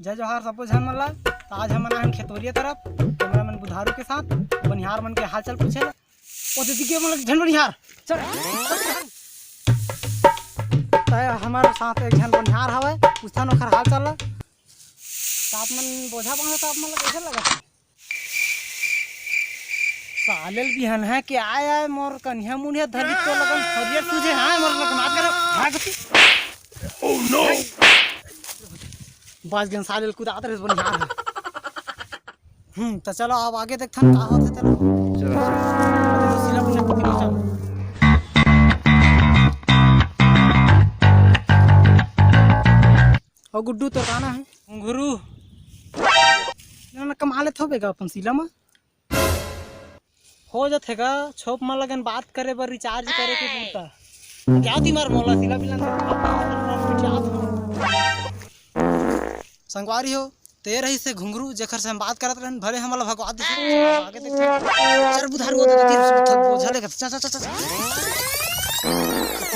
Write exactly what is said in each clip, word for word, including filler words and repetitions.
जय जोहार सबो झन मन ला। त आज हमन आए हन खेतोरिया तरफ, कैमरामैन बुधारू के साथ, बनिहार मन के हाल चाल पूछे ला। ओ दीदी के मन ला झन बनिहार, चल। त हमारे साथ एक झन बनिहार हवय, पूछथन ओखर हाल चाल ला। त आप मन बोझा बांधे त आप मन ला कैसे लगा? साले ल बिहन है के आय आय मोर कन्हिया मुनिया धरी तो लगन हरियर सूझे हाँ मोर लगन मार कर भाग। Oh no! बाज गन साले ल कुदात रहे बनिहार। हम्म, त चलो अब आगे देखथन का होथे तेला। चलो, चलो। सिला पुलिया पति बचा। ओ गुड्डू तो गाना है। घुंघरू। ना, ना, कमा लेत होबे गा अपन सिला मा। हो जथे गा, छोप मा लगन बात करे बर रिचार्ज करे के बूता। क्या दी मार मोला सिला बिला ना। संगवारी हो, ते रही से घुंघरू, जेखर से हम बात करत रहन, भले हमला भगवा दिस। चल, आगे देख। चल, बुधारू, वो तो तीर से बोझा लेके। चल, चल, चल, चल।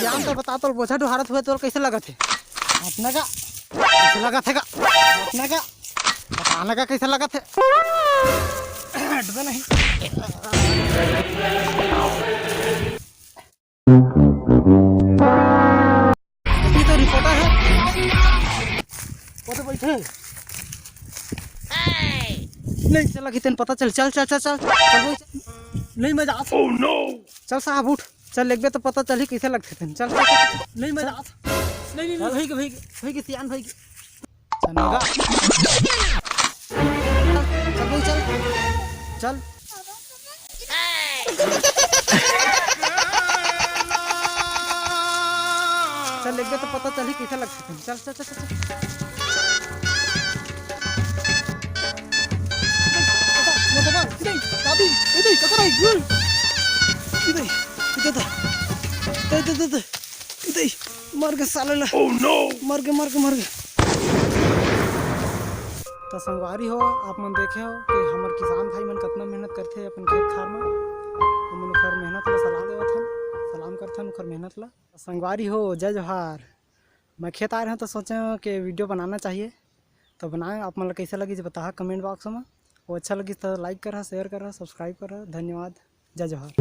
यार, तो बता, तोर बोझा डुहारत हुए, तोर कैसे लगत है? अपना का? कैसे लगत है का? अपना का? बताना का कैसे लगत है? हटबे नहीं। ये तो रिपोर्टर है। वो तो बैठे। नहीं, चला कि तेन पता चल, चल, चल, चल, चल, चल, वो चल। नहीं, मैं जात। Oh no! चल साहब, उठ। चल, एक बे तो पता चलही, कैसे लगथे तेन। चल, चल, चल, चल। नहीं, मैं जात। नहीं, नहीं, नहीं, भाई के, भाई के, भाई के, सियान भाई के। चल, चल, चल। चल, एक बे तो पता चलही, कैसे लगथे तेन। चल, चल, चल, चल, चल। मर गे साले ला। Oh no! मर गे, मर गे, मर गे। त संगवारी हो, आप मन देखे हो कि हमर किसान भाई मन कतना मेहनत करथे अपन खेत खार म। हमन ओखर मेहनत ला सलाम देवत हन, सलाम करथन ओखर मेहनत ला। संगवारी हो, जय जोहार। मैं खेत आए रहें तो सोचे हंव कि वीडियो बनाना चाहिए, तो बनाए। आप मन ला कैसे लगिस बताहा comment box में। वो अच्छा लगिस तो like करा, share करा, subscribe करा। धन्यवाद, जय जोहार।